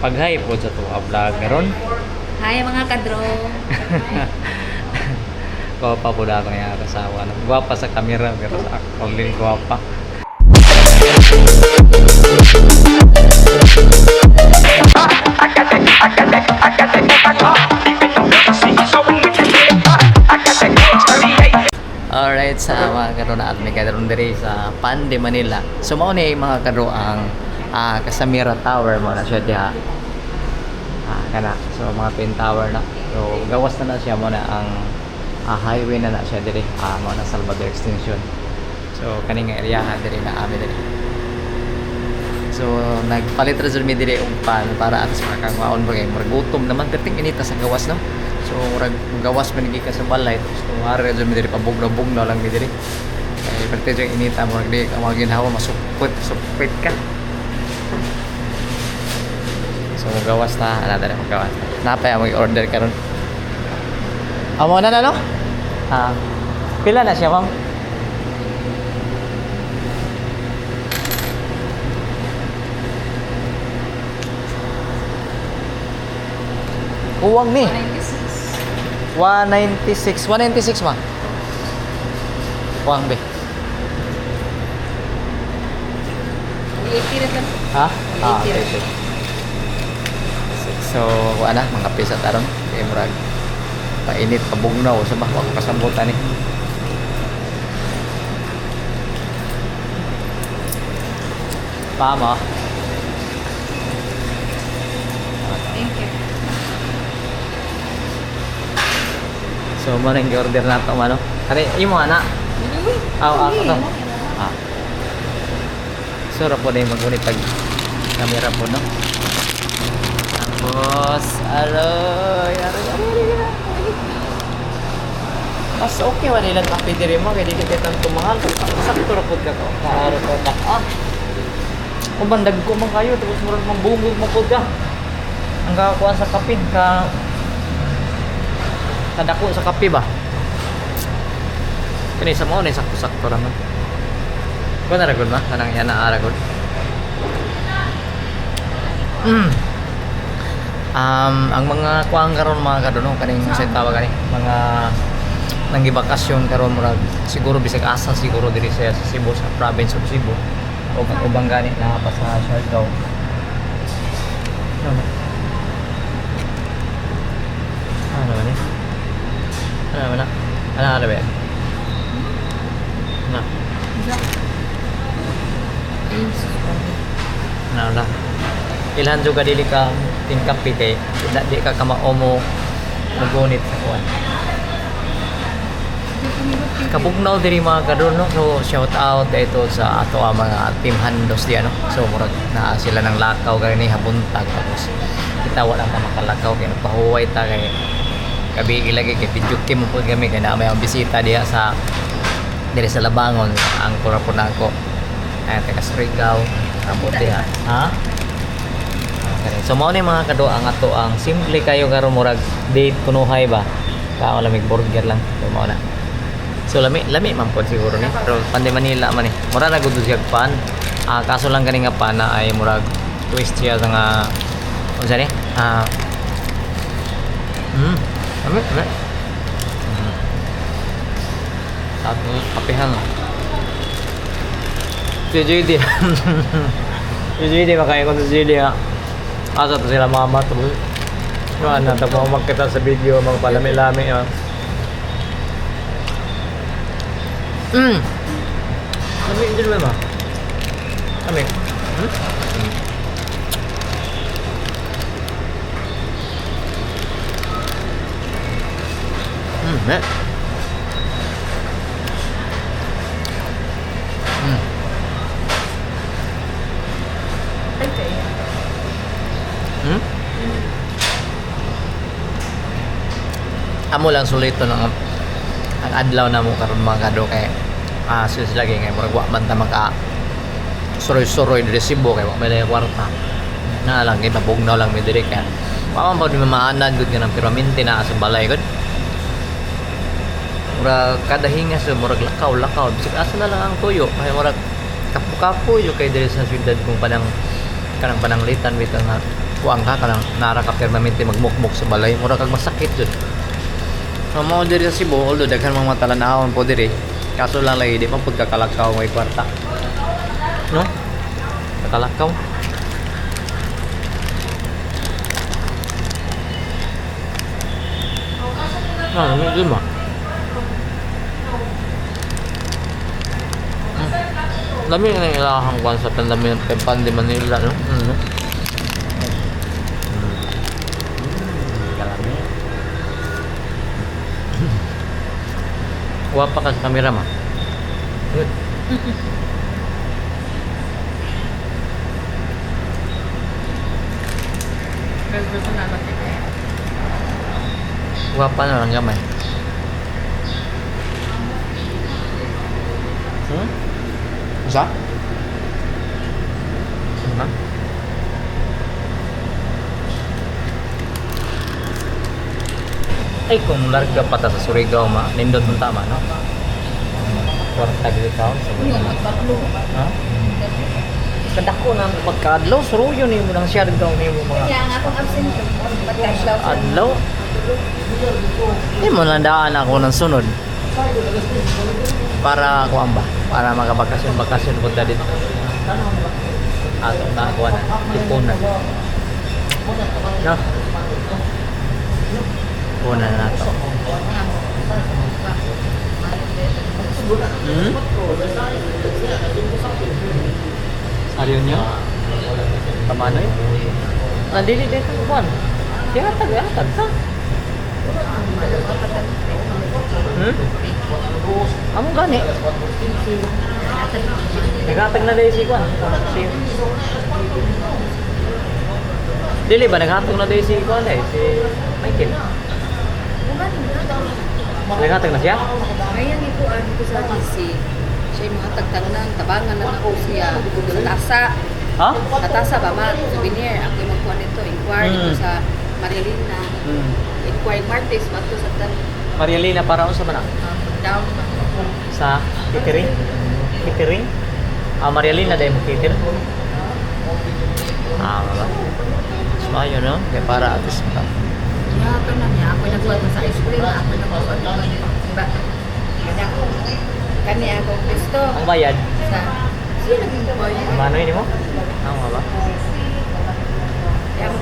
Pag-hi po sa tuwa vlog karon. Hi, mga kadro. Gwapa po na ako nga kasawa. No? Gwapa sa camera pero sa actual din gwapa. Alright, sa mga kadro na at may kadron diri sa Pande, Manila. So mao ni mga kadro ang Casamira Tower mo na siya diha. Kana. So mga twin tower na. So gawas na na siya mo na ang highway na na siya diri. Mo na Salvador Extension. So kani nga area diri na ami diri. So nagpalit ra jud mi diri og pan para at sa makakaon ba kay murag gutom naman perting inita sa gawas, no. So murag gawas man ka sa balay, tapos tungari ra jud mi diri, pabugnaw-bugnaw lang mi diri. Kay perting jud inita, murag di ka maginhawa, masupot supit ka. So gawas na, ana dere, gawas na. Napay ang order karon. Amo na na, no? Pila na siya, ma'am? Uwang ni. 196. 196. 196 ma. Uwang be. 80 na to. Ha? Okay. So, wala na, mga pisa taron. Kay murag painit pabugnaw sa ba wa ko kasambutan ni. Pama. Thank you. So, mo nang order na to mano. Kani imo ana. Aw, ako to. Ah. Sura po na yung magunit pag camera po, no? Tapos, aroy, aroy, aroy, aroy. Mas okay man ilang kape diri mo, kaya di ka kitang tumahal. Sakto ra pod ka ko. Kaaro ko na. Ah. Uban dagko man kayo tapos murag mambungog mo pod ka. Ang kakakuan sa kape ka kadako sa kape ba? Kani sa mo ni sakto-sakto ra man. Kuan na ra gud ma, kanang yan na ara gud. Ang mga kuang karon mga kadono kaning sa tawag kani mga nanggibakasyon karon, murag siguro bisag asa siguro diri sa Cebu, sa province of Cebu o ang ubang gani na pa sa Siargao. Ano? Ano ba ni? Ano ba na? Ano ano ba? Na. Na na. Ilhan jud ka dili ka tinkapi kay di ka kamao mo mugunit sa kuan. Kabugnaw diri mga kadron, no. So shout out dito sa ato ang mga team handos di ano. So murag naa sila ng lakaw gani habuntag, tapos kita wala ta makalakaw kay nagpahuway ta kay gabi ilagi kay video mo po kami kay naa may ang bisita diha sa diri sa Labangon ang kura po nako ay taga Surigao abot diha ha. Okay. So mao ni mga kado ang ato ang simple kayo karon, murag date kunuhay ba. Kao lamig burger lang. So mao na. So lami lami man pod siguro ni. Pero Pande Manila man ni. Mura na gud siya pan. Kaso lang kani nga pana ay murag twist siya sa nga unsa ni? Lami lami. Tapos kapehan. Si JD. Si JD makain ko si JD ha. Asa to sila mama to. Ano, tapos magkita sa video, mga palami-lami. Ah. Lami din ba ma? Lami. Hmm? Eh. Okay. Hmm? Amo lang sulito ng ang adlaw na mo karon mga kado kay sus lagi ngay murag wa man ta maka suroy-suroy diri Cebu kay wa may lay kwarta na lang kay mabugnaw lang mi diri kay wa man pa di mamaanad gud nga ng permanente na sa balay gud, murag kada hingas murag lakaw lakaw bisag asa na lang ang tuyo kay murag kapo-kapo yo kay diri sa syudad kung panang kanang pananglitan bitaw nga. Kuang ka kanang nara ka permanente magmukmok sa balay, mura kag masakit jud. So mao diri sa Cebu, although daghan mga talan-awon po diri, kaso lang lagi di man pud kakalakaw may kwarta. No? Kakalakaw. Ah, may mo. Lami na yung ilahang kwan sa pandami Pandi Manila, no? Mm. Kalami. Wapa ka sa kamera, ma. Good. Pero gusto na makita. Wapa na lang gamay. Isa? Ano? Ay, kung larga pa ta sa Surigao, ma, nindot mong tama, no? Kwarta gid ka sa Yung magpaplo. Ha? Kadako na ang pagkaadlaw, suruyo ni mo nang Siargao ni mo mga Kaya nga akong absent ko. Pagka-adlaw. adlaw. Di mo nandaan ako ng sunod. Para kuan ba? Para makabakasyon-bakasyon punta dito. Ato na ako na tipunan. No? Tipunan na to. Saryo niyo? Kamanoy? Nandili dito kuan. Siya tag tag sa. Amo gani. Naghatag na dahil si Kwan. Si Dili ba naghatag na dahil si Kwan eh, si Michael. Naghatag na siya? Kaya ni ko ano ko sa GC. Siya yung mga tagtangnan, tabangan na ako siya. Sa tasa. Ha? Sa tasa ba ma? Souvenir. Ako yung magkuha nito. Inquire dito sa Marilina. Inquire Martes. Mato sa tan. Marialina para unsa man na? Down. Sa catering? Catering? Ah, Marialina dahil mo cater? Ah, ba? So, ayun, no? Kaya para at least pa. Yeah, ito na niya. Ako yung nagkuha sa ice cream. Ako yung nagkuha dito. Diba? Kanya ako. Kani ako gusto. Ang bayad, Sa siya naging boy. manoy ni mo? Ah, mga ba? Kaya ko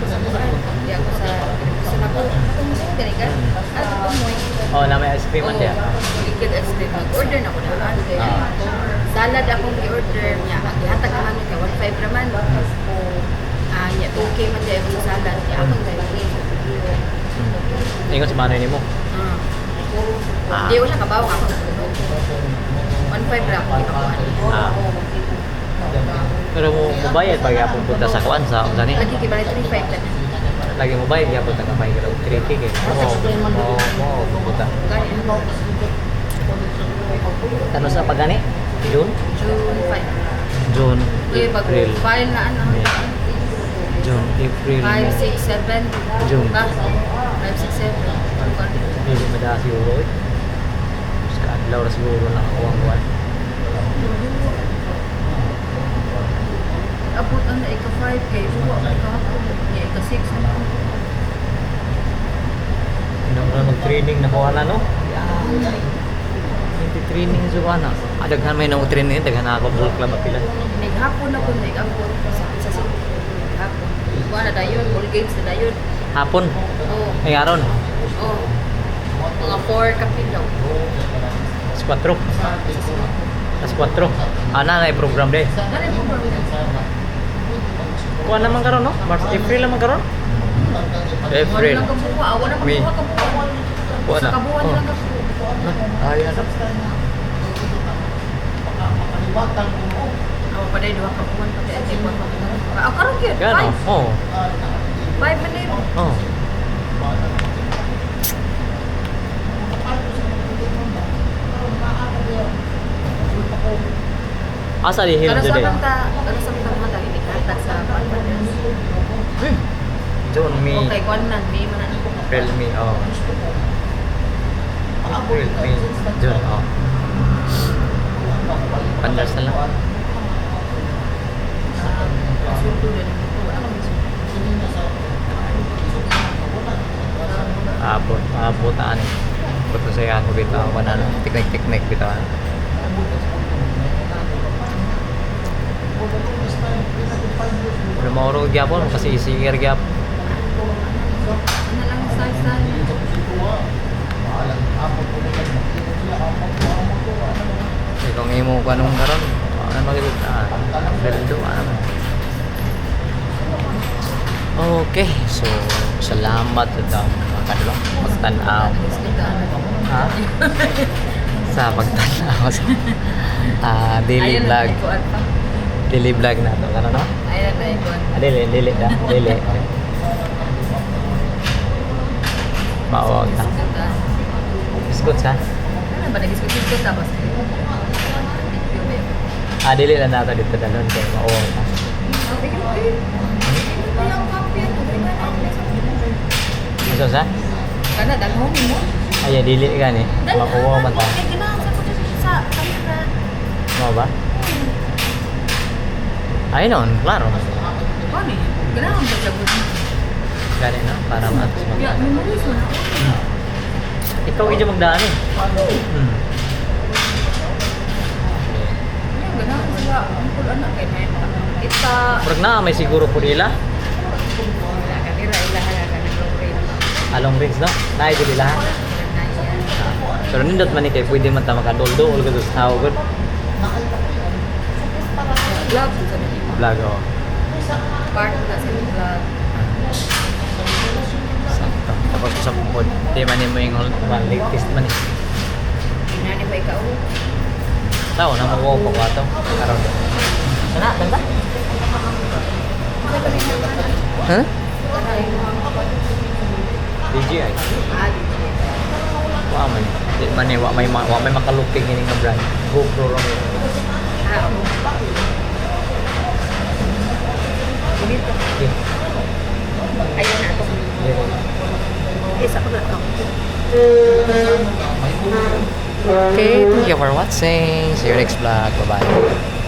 sa kuan. Kaya ako sa gusto na ko. Kung gani ka? Ano ko mo? Oh, na may ice cream man siya. Liquid ice cream. Mag-order na ko na. Ano kaya? Salad akong i-order niya. Ang gihatag naman kay 1.5 raman. Ah, niya 2K man dahil sa salad. Niya akong gani. Ingon si manoy ni mo. Ah. Ah. Di ko siya kabaw ako. 1.5 ra ako gipakuan. Ah. Pero mo mubayad pag yapon punta sa kuan sa unsa ni? Lagi kay bali 3.5 ka na. Lagi mo bayad yapon ta ka may 3K kay. Mo mo mo pupunta. Gani. Kano sa pagani? June? June 5. June, Uy, pag April. file na ano. May. June, April, 5, May. 6, 7. June. Ba? 5, 6, 7. Hindi madalas siguro eh. Mas kaadlaw ra siguro na ako ang kuan. Abot ang na ika 5 kay uwa man kahapon. Niya ika 6 na ako. Hindi na mag-training na kuha na no? Yeah. Hindi training sa kuha na. Ah, daghan may nang training, daghan na ako bull club apilan. Naghapon ako nag-abot sa sa Cebu. Naghapon. Kuha na dayon, all games na dayon. Hapon, Oh, ay aron. oh. Mga 4 kapin daw. Alas 4. Alas 4. Ana na program day. Dali mo ba? Kuha naman karon no? March, April naman karon? April. Wala lang kabuha. Ah, wala May. kabuha kabuha. Kuha Sa na. kabuha Oh. na lang kabuha. Ay, ano? Awa pa dahil duha ka buwan pa dahil ay buwan pa dahil. Ah, karon gyud. Gano? 5. Oo. 5 man yun. Oh. Asa di hill Karon sa today? banta, karon sa banta mga dahil ikatag sa Panpaners. June, May, Okay, kuan na, May man na. April, May, oh. April, May, June, oh. Pandas na lang. Asunto din. Wala kami asunto. Ani. Puto sa ako bitaw wala no. Teknik teknik bitaw. Pero mauro gyapon kasi isiger gyapon. Ano lang sa. Eh, kung imo ka nung karon, ano magiging dildo, ano. Okay, so salamat sa damo mga kadulong pagtan-aw. Ha? Sa pagtan-aw sa daily Ayun, vlog. ikuan pa. Daily vlog na to karon no? Ayun na ikuan. Ah, dili, dili da, dili. Mawag na. Biskot ah. Biskot sa? Ano ba nag-biskot tapos? Ah, dili lang nato dito dalon kay mawag na. Biskot sa? Kana dalhon mo. Ay, dili gani. Makuha man ta. Kay ganahan sa ko sa camera. Mao ba? Ay noon, klaro. Kani, ganahan ba siya gud? Gani no, para matos mag. Ya, memories man ako. Ikaw gid magdaan eh. Ya, ganahan sila. Angkol anak kay may kita. Murag na may siguro po nila. Wala ka dira ilahan ka ng long range. Along range no. Naay gid nila. Pero nindot man ni kay pwede man ta makadoldo ul gud sa tao gud. Vlog sa nila. Vlog oh. Part na sa vlog. Sakto. Tapos sa pod. Di man ni mo yung latest man eh. Inani ba ikaw? Tao na mo pa ato. Karon. Sana ganda. Huh? DJI. Ah, di. Wa man. Di man eh, wa may makalupig ini nga brand. GoPro ra mo. Ah, oo. Dito. Okay. Ayan na ako. Okay. Isa ko na to. Okay, thank you for watching. See you next vlog. Bye-bye.